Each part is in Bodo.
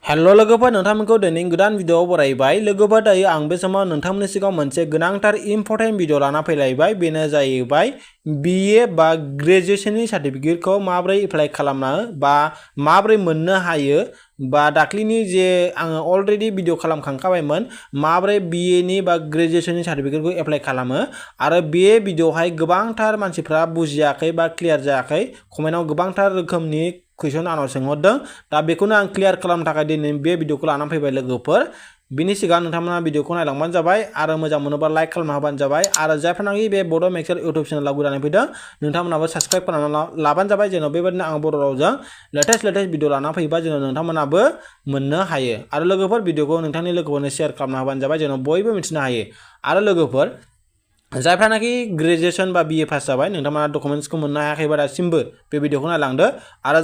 हेलो लोगोफोर नोंथांमोनखौ दिनै गोदान भिडिअआव बरायबाय लोगोफोर दायो आं बे समाव नोंथांमोननि सिगाङाव मोनसे गोनांथार इम्परटेन्ट भिडिअ लाना फैलायबाय बेनो जाहैबाय बीए बा ग्रेजुएशननि सार्टिफिकेटखौ माबोरै एप्लाइ खालामनो बा माबोरै मोननो हायो बा दाख्लिनि जे आङो अलरेडि भिडिअ खालामखांखाबायमोन माबोरै बीए नि बा ग्रेजुएशननि सार्टिफिकेटखौ एप्लाइ खालामो आरो बे भिडिअआवहाय गोबांथार मानसिफ्रा बुजियाखै बा क्लियार जायाखै कमेन्टआव गोबांथार रोखोमनि कुइसन आनाव सोंहरदों दा बेखौनो आं क्लियार खालामनो थाखाय दिनै बे भिडिअखौ लानानै फैबाय लोगोफोर बिनि सिगां नोंथांमोना भिडिअखौ नायलांबानो जाबाय आरो मोजां मोनोबा लाइक खालामना होबानो जाबाय आरो जायफोरनाखि बे बड' मेक्सर इउट्युब चेनेलाव गोदानै फैदों नोंथांमोनाबो साबस्क्राइब खालामना लाबानो जाबाय जेन' बेबायदिनो आं बर' रावजों लेटेस्ट भिडिअ लाना फैबा जेन' नोंथांमोनाबो मोननो हायो आरो लोगोफोर भिडिअखौ नोंथांनि लोगोफोरनो शेयार खालामना होबानो जाबाय जेन' बयबो मिथिनो हायो आरो लोगोफोर जायफ्रानाखि ग्रेजुएशन बा बीए पास जाबाय नोंथांमोना डकुमेन्ट्सखौ मोननो हायाखैबा दासिमबो बे भिडिअखौ नायलांदो आरो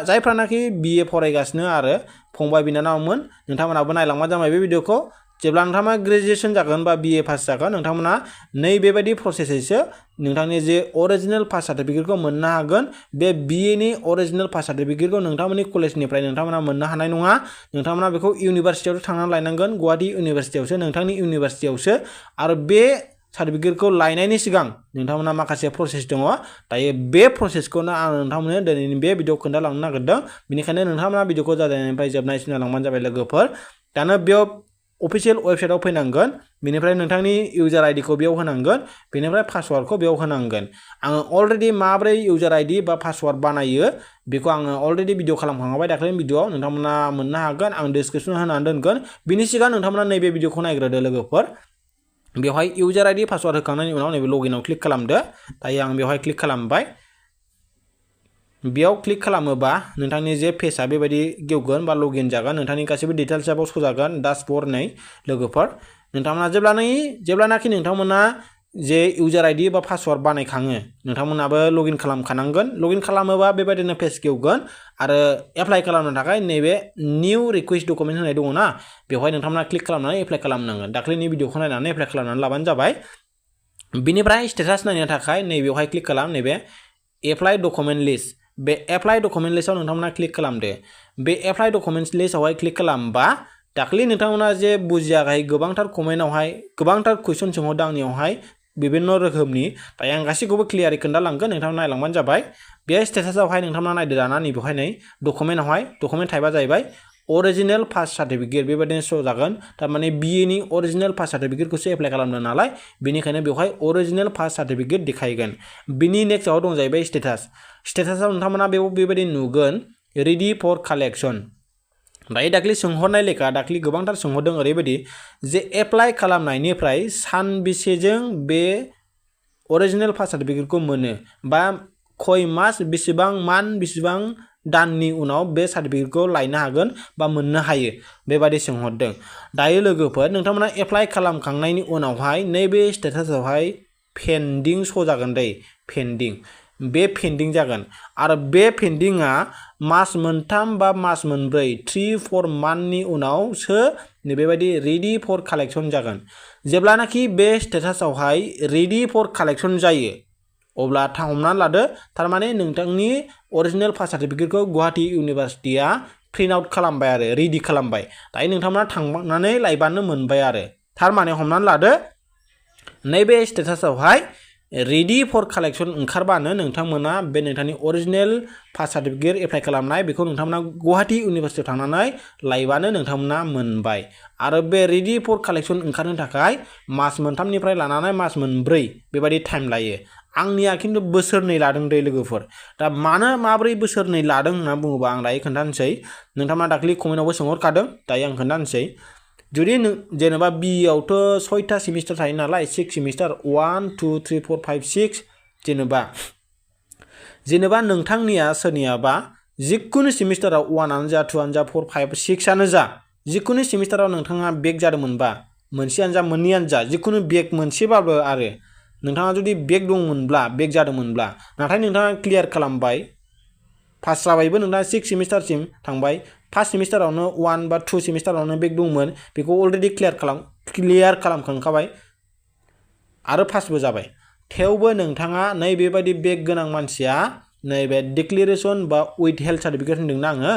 जायफ्रानाखि बीए फरायगासिनो आरो फंबाय बिनानावमोन नोंथांमोनाबो नायलांबानो जाबाय बे भिडिअखौ जेब्ला नोंथांमोना ग्रेजुएशन जागोन बा बीए पास जागोन नोंथांमोना नैबेबायदि प्रसेसैसो नोंथांनि जे अरिजिनेल पास सार्टिफिकेटखौ मोननो हागोन बे बीए नि अरिजिनेल पास सार्टिफिकेटखौ नोंथांमोननि कलेजनिफ्राय नोंथांमोना मोननो हानाय नङा नोंथांमोना बेखौ इउनिभारसिटियावसो थांनानै लायनांगोन गुवाहाटी इउनिभारसिटियावसो नोंथांनि इउनिभारसिटियावसो आरो बे सार्टिफिकेटखौ लायनायनि सिगां नोंथांमोना माखासे प्रसेस दङ दायो बे प्रसेसखौनो आं नोंथांमोननो दिनैनि बे भिडिअ खोन्थालांनो नागिरदों बेनिखायनो नोंथांमोना भिडिअखौ जागायनायनिफ्राय जोबनायसिम नायलांबानो जाबाय लोगोफोर दानो बेयाव अफिशियेल वेबसाइटआव फैनांगोन बेनिफ्राय नोंथांनि इउजार आइडिखौ बेयाव होनांगोन बेनिफ्राय पासवार्डखौ बेयाव होनांगोन आङो अलरेडि माबोरै इउजार आइडि बा पासवार्ड बानायो बेखौ आङो अलरेडि भिडिअ खालामखांबाय दाख्लैनि भिडिअआव नोंथांमोना मोननो हागोन आं डिसक्रिपसनाव होनानै दोनगोन बिनि सिगां नोंथांमोना नैबे भिडिअखौ नायग्रोदो लोगोफोर बेवहाय इउजार आइडि पासवार्ड होखांनायनि उनाव नैबे लगिनआव क्लिक खालामदो दायो आं बेवहाय क्लिक खालामबाय बेयाव क्लिक खालामोबा नोंथांनि जे पेजआ बेबायदि गेवगोन बा लगिन जागोन नोंथांनि गासैबो डिटेल्सआ बाव सजागोन डाशबर्ड नै लोगोफोर नोंथांमोना जेब्लानाखि नोंथांमोना जे इउजार आइडि बा पासवार्ड बानायखाङो नोंथांमोनाबो लगिन खालामखानांगोन लगिन खालामोबा बेबायदिनो पेज गेवगोन आरो एप्लाइ खालामनो थाखाय नैबे निउ रिकुवेस्ट डकुमेन्ट होनाय दङ ना बेवहाय नोंथांमोना क्लिक खालामनानै एप्लाइ खालामनांगोन दाख्लैनि भिडिअखौ नायनानै एप्लाइ खालामनानै लाबानो जाबाय बिनिफ्राय स्टेटास नायनो थाखाय नैबेवहाय क्लिक खालाम नैबे एप्लाइ डकुमेन्ट लिस्ट बे एप्लाइ डकुमेन्ट लिस्टआव नोंथांमोना क्लिक खालामदो बे एप्लाइ डकुमेन्ट लिस्टआवहाय क्लिक खालामबा दाख्लै नोंथांमोना जे बुजियाखै गोबांथार कमेन्टआवहाय गोबांथार कुइसन सोंहरदों आंनियावहाय बिभिन्न रोखोमनि दायो आं गासैखौबो क्लियारै खोन्थालांगोन नोंथांमोना नायलांबानो जाबाय बे स्टेटासआवहाय नोंथांमोना नायदो दाना नैबेवहाय नै डकुमेन्ट टाइपआ जाहैबाय अरिजिनेल पास सार्टिफिकेट बेबायदिनो श' जागोन थारमाने बीए नि अरिजिनेल पास सार्टिफिकेटखौसो एप्लाइ खालामदों नालाय बेनिखायनो बेवहाय अरिजिनेल पास सार्टिफिकेट देखायगोन बिनि नेक्स्टआव दं जाहैबाय स्टेटासआव नोंथांमोना बेबायदि नुगोन रेडि फर कालेक्शन दायो दाख्लै सोंहरनाय लेखा दाख्लै गोबांथार सोंहरदों ओरैबायदि जे एप्लाइ खालामनायनिफ्राय सानबेसेजों बे अरिजिनेल पास सार्टिफिकेटखौ मोनो बा खय मास बेसेबां बेसेबां दाननि उनाव बे सार्टिफिकेटखौ लायनो हागोन बा मोननो हायो बेबादि सोंहरदों दायो लोगोफोर नोंथांमोना एप्लाइ खालामखांनायनि उनावहाय नैबे स्टेटासआवहाय पेन्डिं श' जागोन दै पेन्डिं जागोन आरो बे पेन्डिंआ मास मोनथाम बा मास मोनब्रै 3-4 मान्थनि उनावसो बेबायदि रेडि फर कालेक्शन जागोन जेब्लानाखि बे स्टेटासआवहाय रेडि फर कालेक्शन जायो अब्ला हमनानै लादो थारमाने नोंथांनि अरिजिनेल पास सार्टिफिकेटखौ गुवाहाटी इउनिभारसिटिया प्रिन्ट आउट खालामबाय आरो रेडि खालामबाय दायो नोंथांमोना थांनानै लायबानो मोनबाय आरो थारमाने हमनानै लादो नैबे स्टेटासआवहाय रेडि फर कालेक्शन ओंखारबानो नोंथांमोना बे नोंथांनि अरिजिनेल पास सार्टिफिकेट एप्लाइ खालामनाय बेखौ नोंथांमोना गुवाहाटी इउनिभारसिटियाव थांनानै लायबानो नोंथांमोना मोनबाय आरो बे रेडि फर कालेक्शन ओंखारनो थाखाय मास मोनथामनिफ्राय लानानै मास मोनब्रै बेबायदि टाइम लायो आंनिया खिन्थु बोसोरनै लादों दै लोगोफोर दा माबोरै बोसोरनै लादों होनना बुङोबा आं दायो खोन्थानोसै नोंथांमोना दाख्लै कमेन्टआवबो सोंहरखादों दायो आं खोन्थानोसै जुदि जेनेबा बीआवथ' 6टा सेमिस्टार थायो नालाय 6 सेमिस्टार 1 2 3 4 5 6 जेनेबा नोंथांनिया सोरनियाबा जिखुनु सेमिस्टाराव 1आनो जा 2आनो जा 4 5 6आनो जा जिखुनु सेमिस्टाराव नोंथाङा बेक जादोंमोनबा मोनसेयानो जा मोननैयानो जा जिखुनु बेक मोनसेबाबो आरो नोंथाङा जुदि बेक जादोंमोनब्ला नाथाय नोंथाङा क्लियार खालामबाय पास जाबायबो नोंथाङा 6 सेमिस्टारसिम थांबाय फार्स्ट सेमिस्टारावनो 1 बा 2 सेमिस्टारावनो बेक दंमोन बेखौ अलरेडि क्लियार खालामखांखाबाय आरो पासबो जाबाय थेवबो नोंथाङा नैबेबायदि बेक गोनां मानसिया नैबे डिक्लेरेशन बा withheld सार्टिफिकेट होनदोंना आङो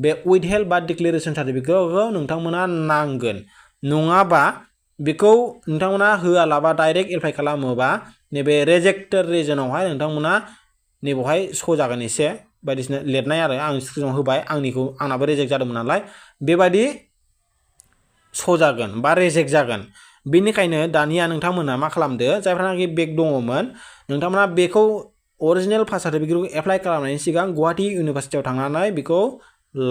बे withheld बा डिक्लेरेशन सार्टिफिकेटखौ नोंथांमोना नांगोन नङाबा बेखौ नोंथांमोना होआलाबा डाइरेक्ट एप्लाइ खालामोबा नैबे रेजेक्टेड रिजनावहाय नोंथांमोना नैबेवहाय स' जागोन एसे बायदिसिना लिरनाय आरो आं स्क्रिनाव होबाय आंनाबो रेजेक्ट जादोंमोन नालाय बेबायदि स' जागोन बा रेजेक्ट जागोन बेनिखायनो दानिया नोंथांमोना मा खालामदो जायफ्रानाखि बेक दङमोन नोंथांमोना बेखौ अरिजिनेल पास सार्टिफिकेटखौ एप्लाइ खालामनायनि सिगां गुवाहाटी इउनिभारसिटियाव थांनानै बेखौ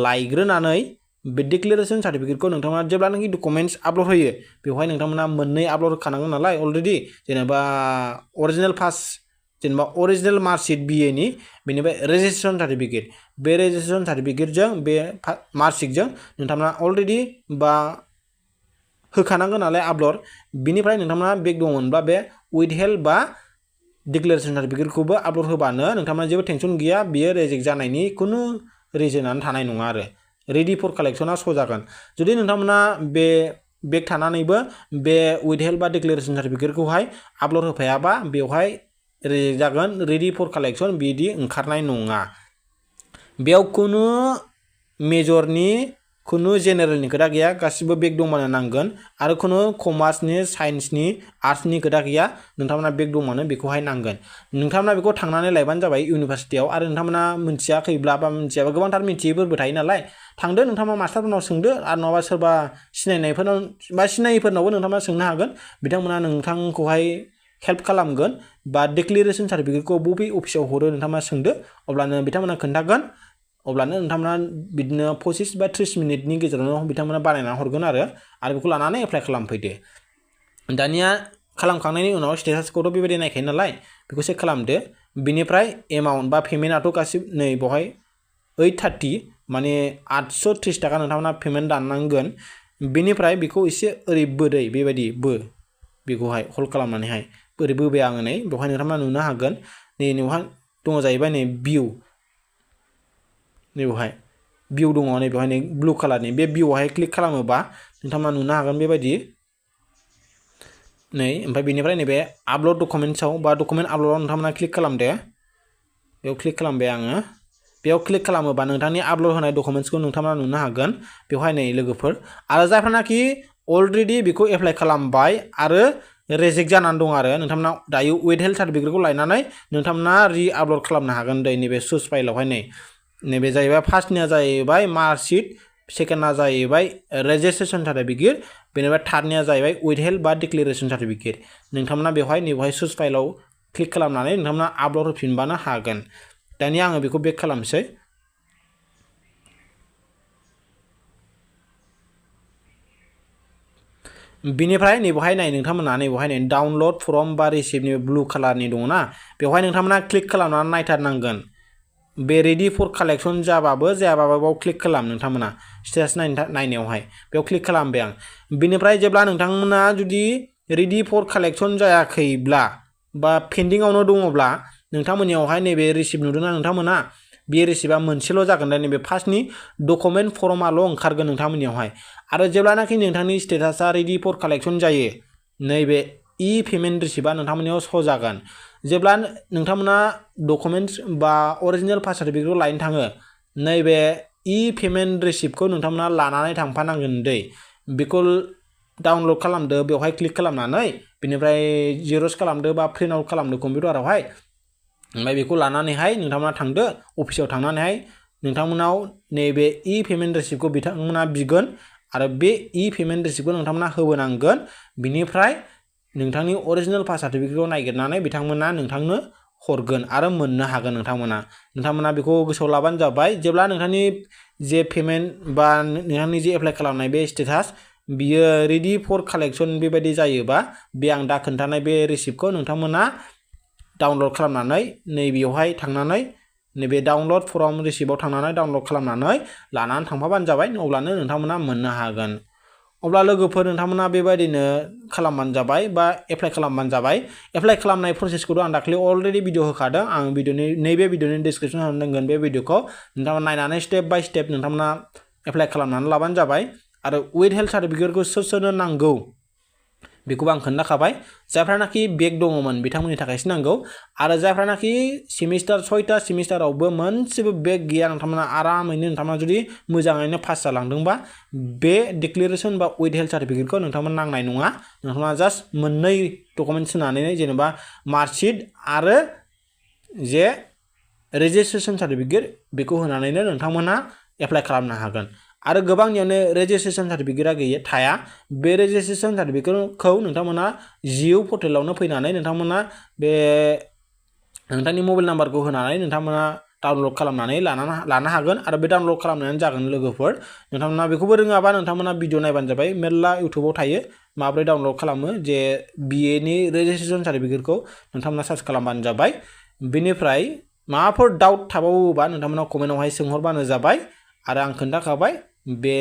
लायग्रोनानै बे डिक्लेरेशन सार्टिफिकेटखौ नोंथांमोना जेब्लानाखि डकुमेन्ट्स आपल'ड होयो बेवहाय नोंथांमोना मोननै आपल'ड होखानांगोन नालाय अलरेडि जेनेबा अरिजिनेल पास जेनेबा अरिजिनेल मार्कशीट BA नि बेनिफ्राय रेजिस्ट्रेशन सार्टिफिकेट बे रेजिस्ट्रेशन सार्टिफिकेटजों बे मार्कशीटजों नोंथांमोना अलरेडि बा होखानांगोन नालाय आपल'ड बिनिफ्राय नोंथांमोना बेक दङमोनब्ला बे withheld बा डिक्लेरेशन सार्टिफिकेटखौबो आपल'ड होबानो नोंथांमोना जेबो टेनसन गैया बियो रेजेक्ट जानायनि खुनु रिजनानो थानाय नङा आरो रेडि फर कालेक्शना स' जागोन जुदि नोंथांमोना बे बेक थानानैबो बे withheld बा डिक्लेरेशन सार्टिफिकेटखौहाय आपल'ड होफायाबा बेवहाय रेजेक्ट जागोन रेडि फर कालेक्शन बिदि ओंखारनाय नङा बेयाव खुनु मेजरनि खुनु जेनेरेलनि खोथा गैया गासिबो बेक दंबानो नांगोन आरो खुनु कमार्सनि साइन्सनि आर्ट्सनि खोथा गैया नोंथांमोना बेक दंबानो बेखौहाय नांगोन नोंथांमोना बेखौ थांनानै लायबानो जाबाय इउनिभारसिटियाव आरो नोंथांमोना मिथियाखैब्ला बा मिथियाबा गोबांथार मिथियैफोरबो थायो नालाय थांदो नोंथांमोना मास्टारफोरनाव सोंदो आरो नङाबा सोरबा सिनायनायफोरनाव बा सिनायिफोरनावबो नोंथांमोना सोंनो हागोन बिथांमोना नोंथांखौहाय हेल्प खालामगोन बा डिक्लेरेशन सार्टिफिकेटखौ बबे अफिसाव हरो नोंथांमोना सोंदो अब्लानो बिथांमोना खोन्थागोन अब्लानो नोंथांमोना बिदिनो 25 बा 30 मिनिटनि गेजेरावनो बिथांमोना बानायना हरगोन आरो बेखौ लानानै एप्लाइ खालामफैदो दानिया खालामखांनायनि उनाव स्टेटासखौथ' बेबायदि नायखायो नालाय बेखौ चेक खालामदो बिनिफ्राय एमाउन्ट बा पेमेन्टआथ' गासिबो नै बेवहाय 830 माने 830 थाखा नोंथांमोना पेमेन्ट दाननांगोन बिनिफ्राय बेखौ एसे ओरै बोदै बेबायदि बेखौहाय हल्ड खालामनानैहाय ओरै बोबाय आङो नै बेवहाय नोंथांमोना नुनो हागोन नै बेवहाय दङ जाहैबाय नै भिउ नैबेवहाय भिउ दङ नै बेवहाय नै ब्लु कालारनि बे भिउआवहाय क्लिक खालामोबा नोंथांमोना नुनो हागोन बेबायदि नै ओमफ्राय बेनिफ्राय नैबे आपल'ड डकुमेन्ट्सआव बा डकुमेन्ट आपल'डआव नोंथांमोना क्लिक खालामदो बेयाव क्लिक खालामबाय आङो बेयाव क्लिक खालामोबा नोंथांनि आपल'ड होनाय डकुमेन्ट्सखौ नोंथांमोना नुनो हागोन बेवहाय नै लोगोफोर आरो जायफ्रानाखि अलरेडि बेखौ एप्लाइ खालामबाय आरो रेजेक्ट जानानै दं आरो नोंथांमोना दायो withheld सार्टिफिकेटखौ लायनानै नोंथांमोना रि आपल'ड खालामनो हागोन दै नैबे सुस फाइलावहाय नैबे जाहैबाय फार्स्टनिया जाहैबाय मार्कशीट सेकेन्डना जाहैबाय रेजिस्ट्रेशन सार्टिफिकेट बेनिफ्राय थार्डनिया जाहैबाय withheld बा डिक्लेरेशन सार्टिफिकेट नोंथांमोना बेवहाय सुस फाइलाव क्लिक खालामनानै नोंथांमोना आपल'ड होफिनबानो हागोन दानिया आङो बेखौ बेक खालामसै बिनिफ्राय नैबेवहाय नाय नोंथांमोना नैबेवहाय नै डाउनलड फ्रम बा रिसिप्टनि ब्लु कालारनि दङना बेवहाय नोंथांमोना क्लिक खालामनानै नायथारनांगोन बे रेडि फर कालेक्शन जाबाबो जायाबाबो बाव क्लिक खालाम नोंथांमोना स्टेटास नायनायावहाय बेयाव क्लिक खालामबाय आं बिनिफ्राय जेब्ला नोंथांमोना जुदि रेडि फर कालेक्शन जायाखैब्ला बा पेन्डिंआवनो दङब्ला नोंथांमोननियावहाय नैबे रिसिप्ट नुदोंना नोंथांमोना बे रिसिप्टआ मोनसेल' जागोन दा नैबे फार्स्टनि डकुमेन्ट फर्मआल' ओंखारगोन नोंथांमोननियावहाय आरो जेब्लानाखि नोंथांनि स्टेटासा रेडि फर कालेक्शन जायो नैबे इ पेमेन्ट रिसिप्टआ नोंथांमोननियाव स' जागोन जेब्ला नोंथांमोना डकुमेन्ट्स बा अरिजिनेल पास सार्टिफिकेटखौ लायनो थाङो नैबे इ पेमेन्ट रिसिप्टखौ नोंथांमोना लानानै थांफानांगोन दै बेखौ डाउनलड खालामदो बेवहाय क्लिक खालामनानै बेनिफ्राय जेरक्स खालामदो बा प्रिन्ट आउट खालामदो कम्पिउटारावहाय ओमफ्राय बेखौ लानानैहाय नोंथांमोना थांदो अफिसाव थांनानैहाय नोंथांमोनाव नैबे इ पेमेन्ट रिसिप्टखौ बिथांमोना बिगोन आरो बे इ पेमेन्ट रिसिप्टखौ नोंथांमोना होबोनांगोन बिनिफ्राय नोंथांनि अरिजिनेल पास सार्टिफिकेटखौ नागिरनानै बिथांमोना नोंथांनो हरगोन आरो मोननो हागोन नोंथांमोना बेखौ गोसोआव लाबानो जाबाय जेब्ला नोंथांनि जे पेमेन्ट बा नोंथांनि जे एप्लाइ खालामनाय बे स्टेटास बियो रेडि फर कालेक्शन बेबायदि जायोबा बे आं दा खोन्थानाय बे रिसिप्टखौ नोंथांमोना डाउनलड खालामनानै नैबेयावहाय थांनानै नैबे डाउनलड फ्रम रिसिप्टआव थांनानै डाउनलड खालामनानै लानानै थांफाबानो जाबाय अब्लानो नोंथांमोना मोननो हागोन अब्ला लोगोफोर नोंथांमोना बेबायदिनो खालामबानो जाबाय बा एप्लाइ खालामबानो जाबाय एप्लाइ खालामनाय प्रसेसखौथ' आं दाखालि अलरेडि भिडिअ होखादों आं नैबे भिडिअनि डिसक्रिपसनाव दोनगोन बे भिडिअखौ नोंथांमोना नायनानै स्टेप बाय स्टेप नोंथांमोना एप्लाइ खालामनानै लाबानो जाबाय आरो withheld सार्टिफिकेटखौ सोरनो नांगौ बेखौबो आं खोन्थाखाबाय जायफ्रानाखि बेक दङमोन बिथांमोननि थाखायसो नांगौ आरो जायफ्रानाखि सेमिस्टार 6टा सेमिस्टारावबो मोनसेबो बेक गैया नोंथांमोना आरामैनो नोंथांमोना जुदि मोजाङैनो पास जालांदोंबा बे डिक्लेरेसन बा विथहेल्ड सार्टिफिकेटखौ नोंथांमोना नांनाय नङा नोंथांमोना जास्ट मोननै डकुमेन्ट्स होनानै जेनेबा मार्कशीट आरो जे रेजिस्ट्रेशन सार्टिफिकेट बेखौ होनानैनो नोंथांमोना एप्लाइ खालामनो हागोन आरो गोबांनियावनो रेजिस्ट्रेशन सार्टिफिकेटआ गैया थाया बे रेजिस्ट्रेशन सार्टिफिकेटखौ नोंथांमोना जिउ पर्टेलावनो फैनानै नोंथांमोना बे नोंथांनि मबाइल नाम्बारखौ होनानै नोंथांमोना डाउनलड खालामनानै लानो हागोन आरो बे डाउनलड खालामनायानो जागोन लोगोफोर नोंथांमोना बेखौबो रोङाबा नोंथांमोना भिडिअ नायबानो जाबाय मेरला इउटुबाव थायो माब्रै डाउनलड खालामो जे BA नि रेजिस्ट्रेशन सार्टिफिकेटखौ नोंथांमोना सार्च खालामबानो जाबाय बेनिफ्राय माबाफोर डाउट थाबावोबा नोंथांमोना कमेन्टआवहाय सोंहरबानो जाबाय आरो आं खोन्थाखाबाय बे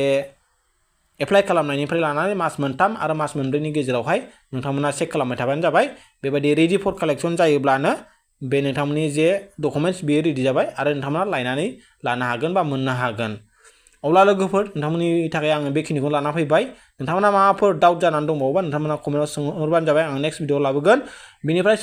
एप्लाइ खालामनायनिफ्राय लानानै मास मोनथाम आरो मास मोनब्रैनि गेजेरावहाय नोंथांमोना चेक खालामबाय थाबानो जाबाय बेबायदि रेडि फर कालेक्शन जायोब्लानो बे नोंथांमोननि जे डकुमेन्ट्स बेयो रेडि जाबाय आरो नोंथांमोना लायनानै लानो हागोन बा मोननो हागोन अब्ला लोगोफोर नोंथांमोननि थाखाय आङो बेखिनिखौ लाना फैबाय नोंथांमोना माबाफोर डाउट जानानै दंबावोबा नोंथांमोना कमेन्टआव सोंहरबानो जाबाय आं नेक्स्ट भिडिअ लाबोगोन बेनिफ्राय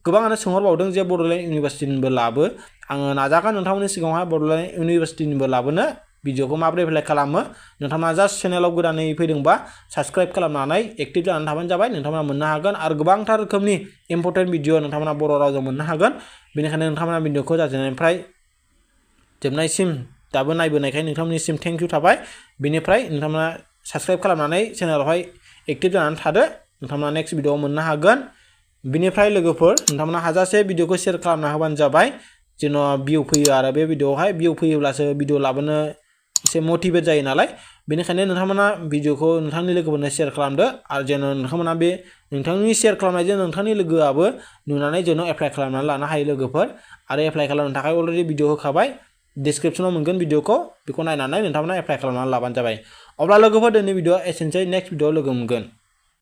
गोबाङानो सोंहरबावदों जे बड'लेण्ड इउनिभार्सिटिनिबो लाबो आङो नाजागोन नोंथांमोननि सिगाङावहाय बड'लेण्ड इउनिभार्सिटिनिबो लाबोनो भिडिअखौ माबोरै एप्लाइ खालामो नोंथांमोना जास्ट चेनेलाव गोदानै फैदोंबा साबस्क्राइब खालामनानै एक्टिभ जानानै थाबानो जाबाय नोंथांमोना मोननो हागोन आरो गोबांथार रोखोमनि इम्पर्टेन्ट भिडिअ नोंथांमोना बर' रावजों मोननो हागोन बेनिखायनो नोंथांमोना भिडिअखौ जाजेननायनिफ्राय जोबनायसिम दाबो नायबोनायखाय नोंथांमोननिसिम थेंक इउ थाबाय बेनिफ्राय नोंथांमोना साबस्क्राइब खालामनानै चेनेलावहाय एक्टिभ जानानै थादो नोंथांमोना नेक्स्ट भिडिअ मोननो हागोन बेनिफ्राय लोगोफोर नोंथांमोना हाजासे भिडिअखौ शेयार खालामना होबानो जाबाय जेन' भिउ फैयो आरो बे भिडिअआवहाय भिउ फैयोब्लासो भिडिअ लाबोनो एसे मटिभेट जायो नालाय बेनिखायनो नोंथांमोना भिडिअखौ नोंथांनि लोगोफोरनो शेयार खालामदो आरो जेन' नोंथांमोना बे नोंथांनि शेयार खालामनायजों नोंथांनि लोगोआबो नुनानै जेन' एप्लाइ खालामनानै लानो हायो लोगोफोर आरो एप्लाइ खालामनो थाखाय अलरेडि भिडिअ होखाबाय डिसक्रिप्शनाव मोनगोन भिडिअखौ बेखौ नायनानै नोंथांमोना एप्लाइ खालामनानै लाबानो जाबाय अब्ला लोगोफोर दिनैनि भिडिअआ एसेनोसै नेक्स्ट भिडिअआव लोगो मोनगोन